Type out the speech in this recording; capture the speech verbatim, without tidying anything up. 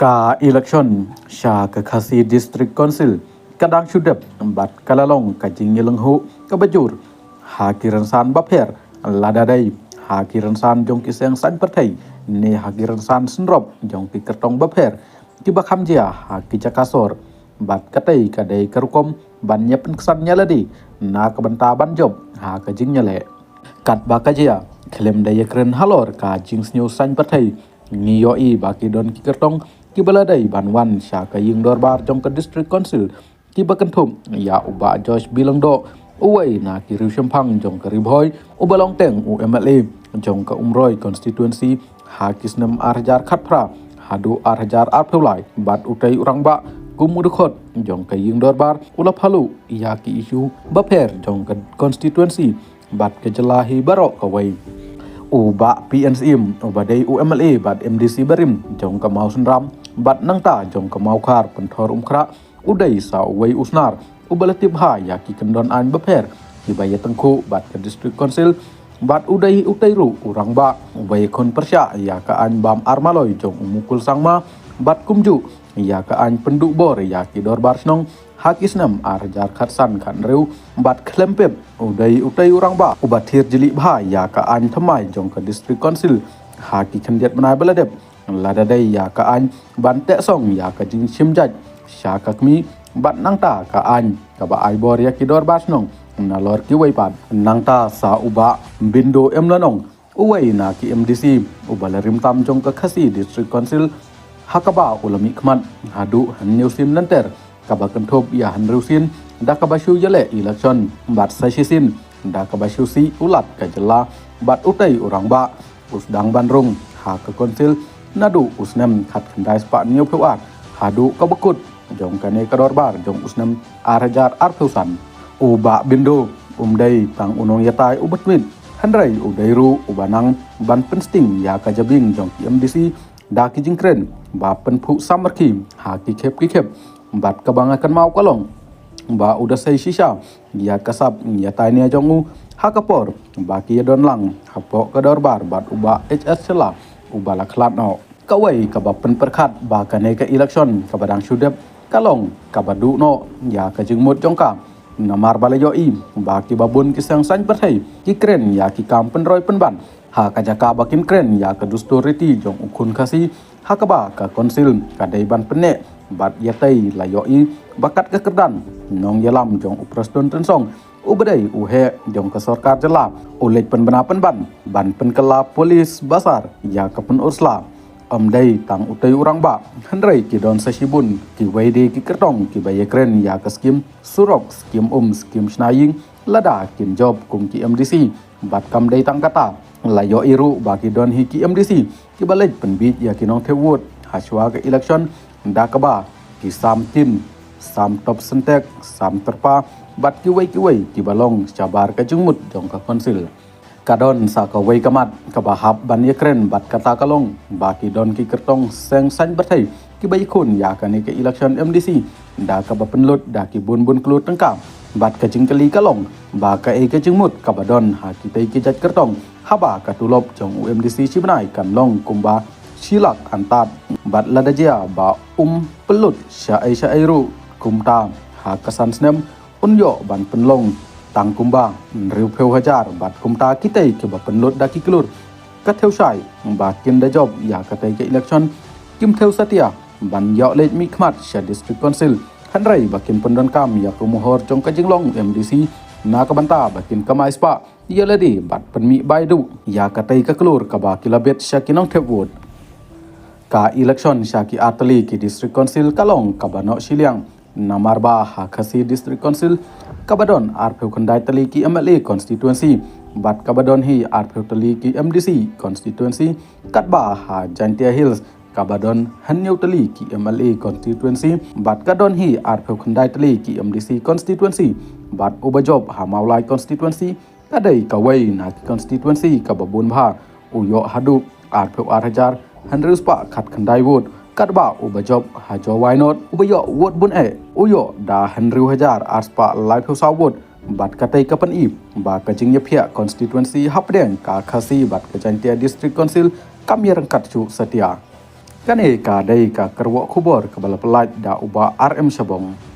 Ka election sha ka Khasi District Council ka dang shu dep bad ka la long ka jingïalehhuh kaba jur ha ki rynsan bapher, lada dei ha ki rynsan jong ki seng saiñ pyrthei ne ha ki rynsan synrop jong ki kyrtong bapher kiba kham jia ha ki jaka sor. Bad katei ka dei ka rukom ban ïapynksan ïalade na ka bynta ban jop ha ka jingïaleh. Katba ka jia, khlem da ïakren halor ka jingsniew saiñ pyrthei, ngi ïohi ba ki don ki kyrtong kiba la dei ban wan sha ka ïing dorbar jong ka District Council, kiba kynthup ïa u Bah Josh B Lyngdoh, uwei na ki riewshemphang jong ka Ri Bhoi, uba long teng u M L A jong ka Umroi constituency ha ki snem ar hajar khatphra haduh ar hajar arphew lai, bad utei u rangbah kum u dkhot jong ka ïing dorbar u la phaluh ïa ki issue bapher jong ka constituency bad ka jylla hi baroh kawei. U Bah P N Syiem, uba dei u M L A bad M D C barim jong ka Mawsynram bad nangta jong ka Mawkhar Pynthor Umkhrah, u dei sa uwei u snar uba la tip bha ïa ki kyndon aiñ bapher kiba ïatyngkhuh bad ka District Council, bad u dei utei ruh u rangbah uba ïakhun pyrshah ïa ka aiñ bam ar maloi jong u Mukul Sangma, bad kumjuh ïa ka aiñ pynduh bor ïa ki dorbar shnong ha ki snem ar hajar khatsan khathynriew, bad khlem pep u dei utei u rangbah uba thied jylliew bha ïa ka aiñ thymmai jong ka District Council ha ki khyndiat bnai ba la dep, lada dei ïa ka aiñ ban teh song ïa ka jingshim jait sha ka kmie, bad nangta ka aiñ kaba ai bor ïa ki dorbar shnong nalor kiwei pat. Nangta sa u Bah Bindo M Lanong, uwei na ki M D C uba la rim tam jong ka Khasi District Council, ha kaba u la mihkhmat haduh hynñiew sien lynter, kaba kynthup ïa hynriew sien da kaba shu ïaleh election, bad sa shisien da kaba shu sih u Lat ka jylla, bad utei u rangbah u sdang ban rung ha ka Council naduh u snem khatkhyndai spah hynñiewphew ar haduh kaba kut jong kane ka dorbar jong u snem ar hajar arphew san. U Bah Bindo um dei tang u nongïatai uba tmit, hynrei u dei ruh uba nang ban pynsting ïa ka jabieng jong ki M D C da ki jingkren ba pynphuh samrkhie ha ki khep ki khep, bad kaba nga kynmaw ka long ba u da sei shisha ïa ka sap ïatai nia jong u ha ka por ba ki ïadon lang hapoh ka dorbar bad u Bah H S Shylla uba la khlad noh. Kawei kaba pynpyrkhat ba kane ka election kaba dang shu dep ka long kaba duh noh ïa ka jingmut jong ka, namar ba la ïohi ba kiba bun ki seng saiñ pyrthei ki kren ïa ki kam pynroi pynban ha ka jaka ba kin kren ïa ka dustur riti jong u khun Khasi, ha kaba ka Council ka dei ban pynneh bad ïatei. La ïohi ba kat ka kyrdan nongïalam jong u Prestone Tynsong, uba dei u heh jong ka sorkar jylla, u leit pynbna pynban ban pynkylla police basar ïa ka pynur sla. Ym dei tang utei u rangbah, hynrei ki don sa shibun kiwei de ki kyrtong kiba ïakren ïa ka skim surok, skim um, skim shna ïing, lada kin jop kum ki M D C. Bad kam dei tang kata, la ïohi ruh ba ki don hi ki M D C kiba leit pynbiej ïa ki nongthep vote hashwa ka election da kaba ki sam tin, sam top syntex, sam tyrpa, bad kiwei kiwei kiba long shabar ka jingmut jong ka Council. Ka don sa kawei ka mat kaba hap ban ïakren bad kata ka long ba ki don ki kyrtong seng saiñ pyrthei kiba ïakhun ïa kane ka election M D C da kaba pynlut da ki bun bun klur tyngka. Bad ka jingkylli ka long ba kaei ka jingmut kaba don ha kitei ki jait kyrtong haba ka tulop jong u M D C shi bnai kan long kumba shi lak antad, bad lada jia ba um pynlut shaei shaei ruh kumta ha ka san snem, un ïoh ban pynlong tang kumba hynriewphew hajar, bad kumta kitei kiba pynlut da ki klur ka thew shai ba kin da jop ïa katei ka election kim thew satia ban ïoh leit mihkhmat sha District Council, hynrei ba kin pyndonkam ïa ka mohor jong ka jinglong M D C na ka bynta ba kin kamai spah ïalade bad pynmih bai duh ïa katei ka klur kaba ki la bit sha ki nongthep vote. Ka election sha ki artylli ki District Council ka long kaba noh shiliang, namar ba ha Khasi District Council kaba don arphew khyndai tylli ki M L A constituency, bad kaba don hi arphew tylli ki M D C constituency, katba ha Jaintia Hills kaba don hynñiew tylli ki M L A constituency, bad ka don hi arphew khyndai tylli ki M D C constituency, bad uba jop ha Mawlai constituency ka dei kawei na ki constituency kaba bun bha, u ïoh haduh arphew ar hajar hynriew spah khatkhyndai vote, katba uba jop ha Jowai North uba ïoh vote bun eh u ïoh da hynriew hajar ar spah laiphew saw vote. Bad katei ka pyni ba ka jingïaphiah constituency hapdeng ka Khasi bad ka Jaintia District Council kam ïaryngkat shuh satia. Kane ka dei ka kyrwoh khubor kaba la pyllait da u Bah R M Shabong.